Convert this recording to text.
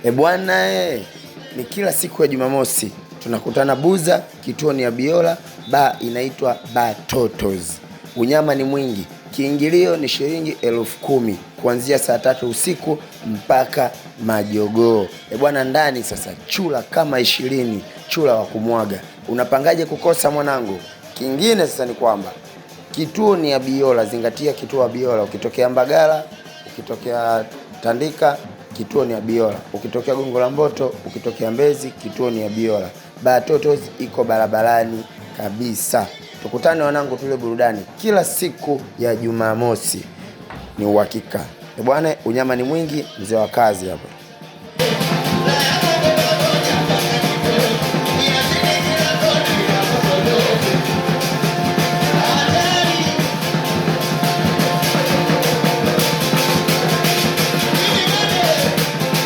E bwana e, ni kila siku ya Jumamosi tunakutana Buza, kituo ni Abiola, baa inaitwa Batotos. Unyama ni mwingi, kiingilio ni shilingi 10,000 kuanzia saa 3 usiku mpaka majogoo. E bwana, ndani sasa chula kama 20, chula wa kumwaga. Unapangaje kukosa mwanangu? Kingine sasa ni kwamba kituo ni Abiola, zingatia kituo Abiola. Ukitokea Mbagala, ukitokea Tandika, kituo ni Abiola. Ukitokea Gongo la Mboto, ukitokea Mbezi, kituo ni Abiola. Batotos iko barabarani kabisa. Tukutane wanangu, tule burudani kila siku ya Jumamosi, ni uhakika. E bwana, unyama ni mwingi, mzee wa kazi hapa.